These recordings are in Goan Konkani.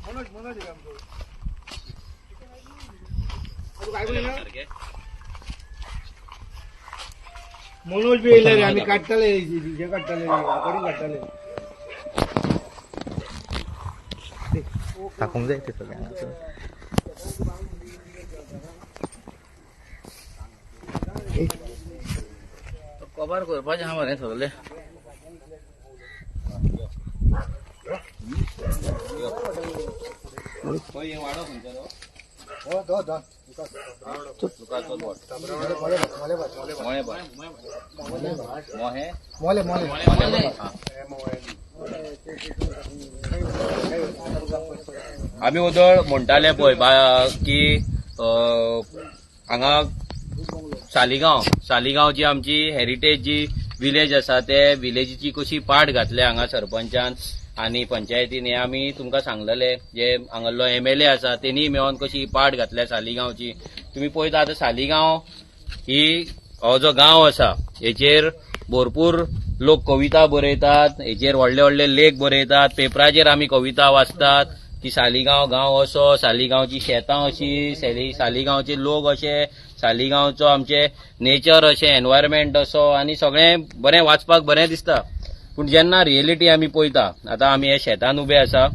मनोज बी येयले रे, आमी काडटले, हे काडटले, रेकॉर्डिंग काडटले. दाखोवंक जाय ते सगळ्यांक. कबार करपाचें आहा मरे सगळें. मोले मोले. आमी वदळ म्हणटाले पळय की हांगा सालिगांव, सालिगांव जी आमची हेरिटेज जी विलेज आसा, ते विलेजीची कशी पाट घातल्या हांगा सरपंचान आनी पंचायतीन, हे आमी तुमकां सांगलेले. जे हांगासरलो एमएलए आसा तेणी मेळोन कशी पाट घातल्या सालिगांवची. तुमी पळयता आतां सालिगांव ही हो जो गांव आसा हेचेर भरपूर लोक कविता बरयतात, हेचेर व्हडले व्हडले लेख बरयतात, पेपराचेर आमी कविता वाचतात की सालिगांव गांव असो, सालिगांवची शेतां अशी, सालिगांवचे लोक अशे, सालिगांवचो आमचे नेचर अशें, एनवायरमेंट असो, आनी सगळें बरें वाचपाक बरें दिसता. पूण जेन्ना रियलिटी आमी पळयता, आतां आमी ह्या शेतान उबे आसा,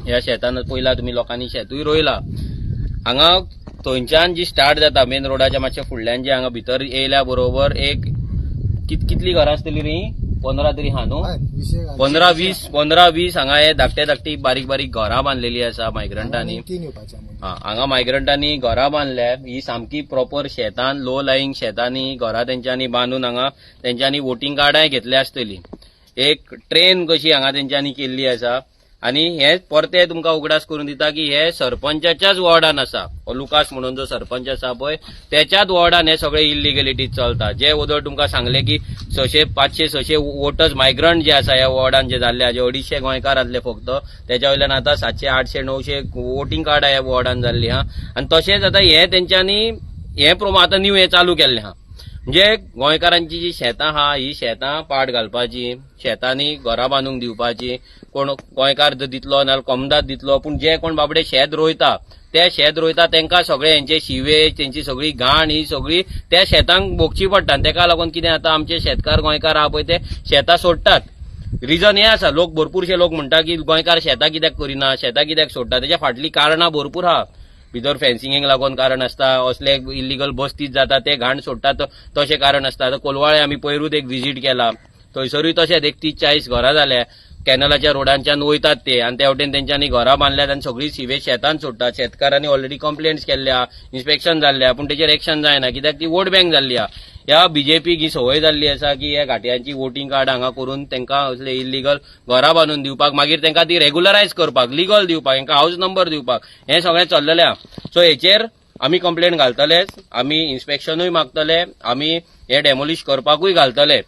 ह्या शेतान पळयला तुमी लोकांनी शेतूय रोयला हांगा. थंयच्यान जी स्टार्ट जाता मेन रोडाच्या मातशे फुडल्यान, जी हांगा भितर येयल्या बरोबर एक कितली घरां आसतली रे, 15 तरी हा न्हू, 15-20, 15-20 हांगा हे धाकटे धाकटी बारीक बारीक घरां बांदलेली आसा मायग्रंटांनी. हांगा मायग्रंटांनी घरां बांदल्या, ही सामकी प्रॉपर शेतान, लो लाईंग शेतांनी घरां तेंच्यांनी बांदून हांगा तेंच्यांनी वोटींग कार्डांय घेतल्या आसतली. एक ट्रेन कशी हांगा तेंच्यांनी केल्ली आसा. आनी हे परते तुमकां उगडास करून दिता की हे सरपंचाच्याच वॉर्डान आसा. हो लुकास म्हणून जो सरपंच आसा पळय, तेच्याच वॉर्डान हे सगळे इलिगेलिटीज चलता. जे वदळ तुमकां सांगले की 600, 500, 600 वोटर्स मायग्रंट जे आसा ह्या वॉर्डान जे जाल्ले, जे 250 गोंयकार आसले फक्त, तेच्या वयल्यान आतां 700, 800, 900 वोटींग कार्डां ह्या वॉर्डान जाल्ली आहा. आनी तशेंच आतां हे तेंच्यांनी हे प्रोमो आतां न्यू हे चालू केल्लें आहा. म्हणजे गोंयकारांची जी शेतां आहा, ही शेतां पाट घालपाची, शेतांनी घरां बांदूंक दिवपाची, कोण गोंयकार जर दितलो नाजाल्यार कोमदाद दितलो, पूण जे कोण बाबडे शेत रोयता, ते शेत रोयता तेंकां सगळे हेंचे शिवेज, तेंची सगळी घाण ही सगळी त्या शेतांक भोगची पडटा. आनी तेका लागून कितें जाता, आमचे शेतकार गोंयकार आहा पळय ते शेतां सोडटात. रिजन हें आसा, लोक भरपूरशे लोक म्हणटा की गोंयकार शेतां कित्याक करिना, शेतां कित्याक सोडटा. तेच्या फाटलीं कारणां भरपूर आहा. भितर फेन्सिंगेक लागून कारण आसता, असले इलिगल बस्तीच जाता, ते घाण सोडटात तशें कारण आसता. आतां कोलवाळे आमी पयरूच एक विजीट केला, थंयसरूय तशेंच एक 30-40 घरां जाल्या, कॅनलाच्या रोडांच्यान वयतात ते, आनी त्या वटेन तेंच्यांनी घरां बांदल्यात आनी सगळी सिवेज शेतान सोडटात. शेतकारांनी ऑलरेडी कंप्लेंट्स केल्ल्या, इन्स्पेक्शन जाल्ल्या, पूण तेचेर एक्शन जायना, कित्याक ती वोट बँक जाल्ली आहा. ह्या बीजेपीक ही संवय जाल्ली आसा की ह्या घाटयांची वोटींग कार्ड हांगा करून तांकां असले इलिगल घरां बांदून दिवपाक, मागीर तांकां ती रेगुलरायज करपाक, लिगल दिवपाक, तांकां हावज नंबर दिवपाक, हें सगळें चल्लेलें आहा. सो हेचेर आमी कंप्लेन घालतलेच, आमी इन्स्पेक्शनूय मागतले, आमी हे डेमोलिश करपाकूय घालतले.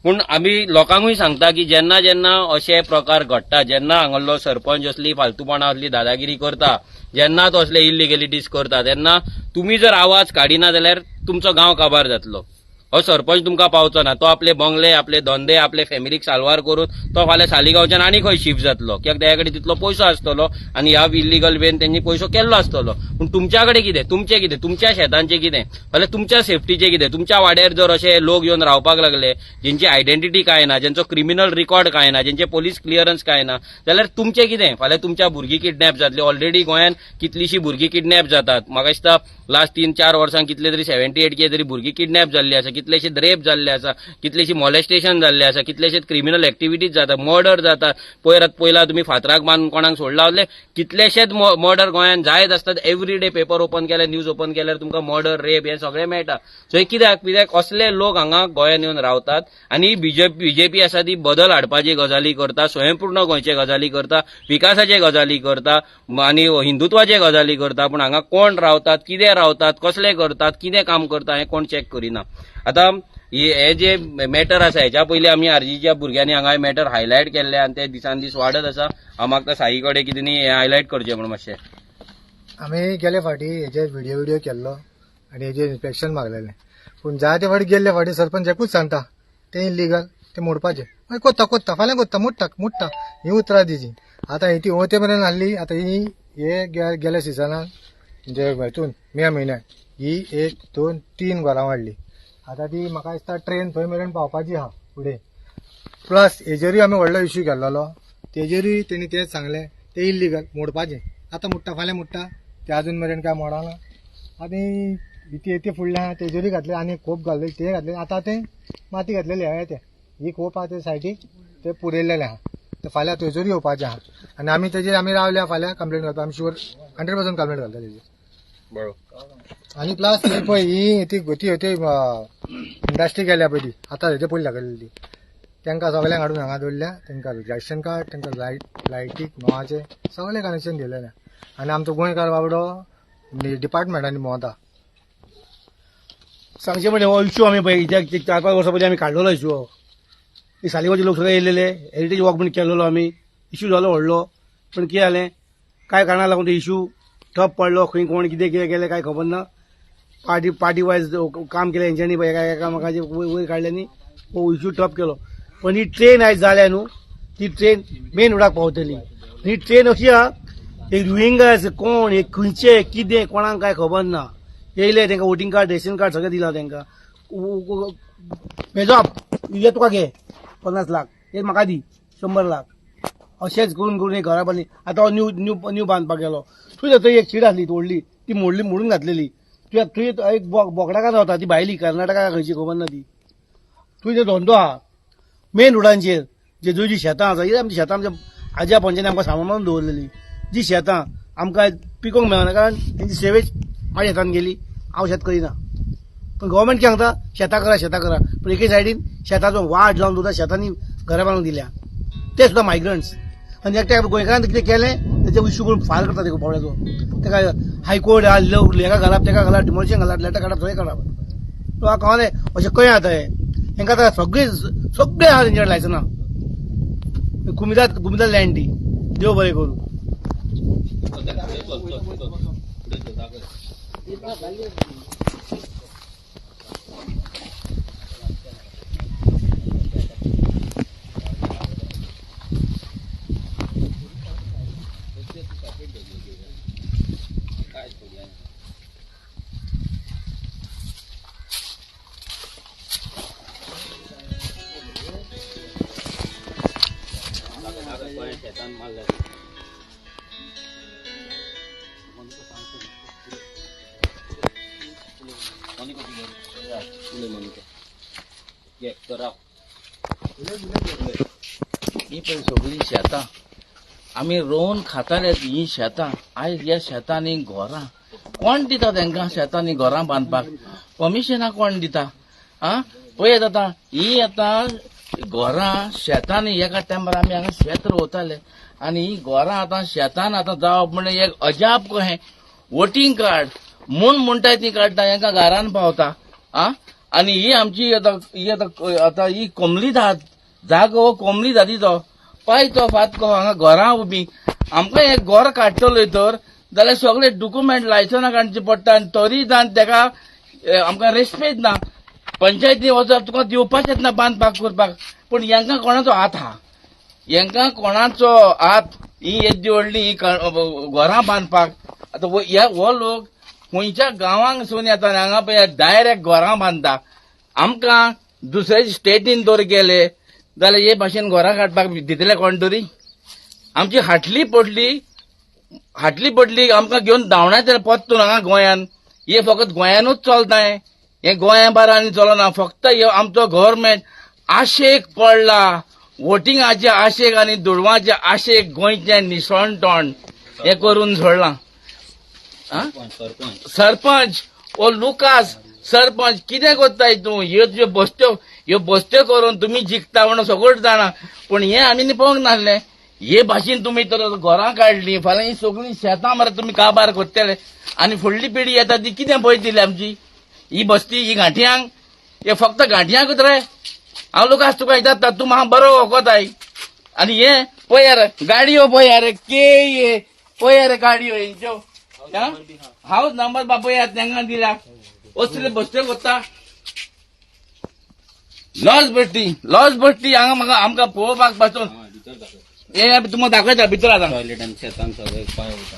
पूण आमी लोकांकूय सांगता की जेन्ना जेन्ना अशे प्रकार घडटा, जेन्ना हांगासरलो सरपंच असली फालतूपणा, असली दादागिरी करता, जेन्ना तो असले इलिगेलिटीज करता, तेन्ना तुमी जर आवाज काडिना जाल्यार तुमचो गांव काबार जातलो. हो सरपंच तुमकां पावचो ना. तो आपले बंगले, आपले धंदे, आपले फॅमिलीक साल्वार करून तो फाल्यां सालिगांवच्यान आनी खंय शिफ्ट जातलो, कित्याक तेच्या कडेन तितलो पयसो आसतलो आनी ह्या इल्लिगल वेन तेंणी पयसो केल्लो आसतलो. पूण तुमच्या कडेन कितें, तुमचें कितें, तुमच्या शेतांचें कितें, फाल्यां तुमच्या सेफ्टीचें कितें? तुमच्या वाड्यार जर अशे लोक येवन रावपाक लागले जेंची आयडेंटिटी कांय ना, जेंचो क्रिमिनल रिकॉर्ड कांय ना, जेंचे पोलीस क्लियरन्स कांय ना, जाल्यार तुमचें कितें? फाल्यां तुमच्या भुरगीं किडनॅप जातली. ऑलरेडी गोंयांत कितलीशीं भुरगीं किडनॅप जातात. म्हाका दिसता लास्ट 3-4 वर्सांक कितले तरी 78 कितें तरी भुरगीं किडनॅप जाल्ली आसा, कितलेशे रेप जाल्ले आसा, कितलेशी मॉलेस्टेशन जाल्ले आसा, कितलेशे क्रिमिनल एक्टिविटीज जाता, मर्डर जाता. पयर पयला तुमी फातराक बांदून कोणाक सोडला, असले कितलेशेच मर्डर गोंयांत जायत आसतात. एवरी डे पेपर ओपन केल्यार, न्यूज ओपन केल्यार तुमकां मर्डर, रेप हें सगळें मेळटा. सो हे कित्याक? कित्याक असले लोक हांगा गोंयांत येवन रावतात. आनी बीजेपी आसा ती बदल हाडपाची गजाली करता, स्वयंपूर्ण गोंयचे गजाली करता, विकासाचे गजाली करता आनी हिंदुत्वाचे गजाली करता. पूण हांगा कोण रावतात, कितें रावतात, कसले करतात, कितें काम करता, हें कोण चॅक करिना. आतां हे जे मॅटर आसा, हेच्या पयलीं आमी आरजीच्या भुरग्यांनी हांगा मॅटर हायलायट केल्ले आनी ते दिसान दीस वाडत आसा. हांव मागता साई कडेन की तेणी हें हायलायट करचें म्हणून मातशें. आमी गेले फावटी हेजेर व्हिडिओ व्हिडिओ केल्लो आनी हेजेर इन्स्पेक्शन मागलेलें, पूण जायते फावटी गेल्ले फावटी सरपंच एकूच सांगता, तें इलिगल, तें मोडपाचें. मागीर कोत्ता कोत्ता, फाल्यां कोत्ता, मोडटा मोडटा, ही उतरां तिजी. आतां ही ती ओते मेरेन हाडली. आतां ही हे गेल्या सिजनान म्हणजे हेतून मे म्हयन्याक ही 1 2 3 घरां वाडली. आतां ती म्हाका दिसता ट्रेन थंय मेरेन पावपाची आहा फुडें. प्लस हेजेरूय आमी व्हडलो इश्यू केल्लो, तेजेरूय तेणी तेंच सांगलें तें इल्लीगल मोडपाचें. आतां मोडटा फाल्यां मोडटा, ते आजून मेरेन काय मोडना. आनी ती फुडलें आहा तेजेरूय घातले आनी खोप घातले ते घातले. आतां तें माती घातलेली आहा तें ही खोप आहा ते सायडीक ते पुरयल्लेलें आहा. ते फाल्यां थंयसरूय येवपाचें आहा आनी आमी तेजेर आमी रावल्या फाल्यां कंप्लेन करता. आमी शुअर 100% कंप्लेन घालता तेजेर. बरोबर. आनी प्लस ही पळय ही ती ती इंडस्ट्री गेल्या पळय ती आतां हेजे पयलीं दाखयलेली ती तांकां सगळ्यांक हाडून हांगा दवरल्या. तांकां रेशन कार्ड, तांकां लायटीक नोवाचें सगळें कनेक्शन दिलेलें. आनी आमचो गोंयकार बाबडो डिपार्टमेंटांनी भोंवता. सांगचें म्हणजे हो इश्यू आमी पळय कित्याक 4-5 वर्सां पयलीं आमी काडलेलो इश्यू हो. सालिगांवचे लोक सगळे येयलेले, हेरिटेज वॉक बीन केलेलो आमी. इश्यू जालो व्हडलो, पण कितें जालें कांय कारणाक लागून तो इश्यू ठप पडलो. खंय कोण कितें कितें केलें कांय खबर ना. पार्टी पार्टी वायज काम केलें हेंच्यांनी, एका एकामेकाचे वयर काडले न्ही, हो इश्यू ठप केलो. पण ही ट्रेन आयज जाल्या न्हू, ती ट्रेन मेन रोडाक पावतली. ही ट्रेन अशी आहा, एक रुयंगा कोण हे खंयचे कितें कोणाक कांय खबर ना. येयले तांकां वोटींग कार्ड रेशन कार्ड सगळें दिलां तांकां. हेजो हे तुका घे 50 लाख, हे म्हाका दी 100 लाख, अशेंच करून करून एक घरा बांदली. आतां हो न्यू न्यू न्यू बांदपाक गेलो, थंय थंय एक शीड आसली व्हडली, ती मोडली, मोडून घातलेली. तुज्या थंय एक बोकडाकार रावता ती भायली, कर्नाटका खंयची खबर ना ती. थंय धंदो आहा मेन रोडांचेर. जे जी शेतां आसा, ही आमची शेतां आमच्या आज्या पंचांनी आमकां सांबाळून दवरलेली. जी शेतां आमकां पिकोवंक मेळना, कारण तेंची सेवेज म्हाज्या शेतान गेली, हांव शेत करिना. पण गव्हर्मेंट कितें सांगता, शेतां करा शेतां करा, पण एके सायडीन शेताचो वाट लावन दवरता, शेतांनी घरां बांदून दिल्या, ते सुद्दां मायग्रंट्स. आनी एकट्या गोंयकारान कितें केलें तेजे इश्यू करून फार करता ते बावड्याचो. तेका हायकोर्ट हेका घालप, तेका घालप, डिमोलिशन घालप, लेटर काडप, सगळें काडप. तो कळ्ळें अशें खंय जाता हें. हेंकां आतां सगळें सगळें आहा तेंच्या लायसना. कुमिदाद कुमिदाद लँड ती, देव बरें करूं. शेतान मारले. ही पळय सगळीं शेतां आमी रोवन खाताले. ही शेतां आयज ह्या शेतांनी घरां कोण दिता तांकां? शेतांनी घरां बांदपाक परमिशनां कोण दिता? आं पळयात आतां ही आतां घरां शेतांनी एका टायमार आमी हांगा शेत रोवताले आनी ही घरां आतां शेतान आतां जावप म्हणजे एक अजाप कहें. वोटींग कार्ड म्हूण म्हणटाय ती काडटा, हेंकां घरान पावता. आं आनी ही आमची आतां ही आतां आतां ही कोमली दाद जागो कोमली दादीचो पाय तो फात को हांगा घरां उबी. आमकां एक घर काडटलो तर जाल्यार सगळे डॉक्युमेंट लायसनां काडची पडटा आनी तरी जावन तेका आमकां रेस्पेद ना. पंचायती वचप तुका दिवपाचेच ना बांदपाक करपाक. पूण हेंकां कोणाचो हात आहा? हेंकां कोणाचो हात ही येद्दी व्हडली ही घरां बांदपाक? आतां हो लोक खंयच्या गांवांक सून येता हांगा पळय डायरेक्ट घरां बांदता. आमकां दुसऱ्या स्टेटीन दर गेले जाल्यार हे भाशेन घरां काडपाक दितले कोण तरी? आमची हाटली पडली, हाटली पडली, आमकां घेवन धांवणायतले परतून हांगा गोंयान. हे फकत गोंयानूच चलता, हें गोंया भायर आनी चलना. फक्त हे आमचो गव्हर्मेंट आशेक पडला, वोटिंगाचे आशेक आनी दुडवाचे आशेक गोंयचें निसणटण हें करून सोडलां. सरपंच ओ लुकास सरपंच कितें करताय तूं? ह्यो तुज्यो बसत्यो, ह्यो बसत्यो करून तुमी जिखता म्हणून सगळें जाणा, पूण हें आमी पळोवंक नासलें. हे भाशेन तुमी तर घरां काडलीं, फाल्यां ही सगळीं शेतां मरे तुमी काबार करतले आनी फुडली पिढी येता ती कितें पळयतली आमची ही बसती ही गांठयांक? हे फक्त गांठयांकूच रे. हांव लुकास तुका विचारता, तूं म्हाका बरो वळखताय. आनी हे पळय रे गाडयो, पळय रे के पळय रे गाडयो हेंच्यो हांव नंबर बापय तांकां दिला. असले बसत्यो करता. लॉज बसती, लॉज बसती हांगा म्हाका आमकां पळोवपाक पासून. हे तुमकां दाखयता भितर आतां. टॉयलेट आनी शेतान सगळे पांय वता.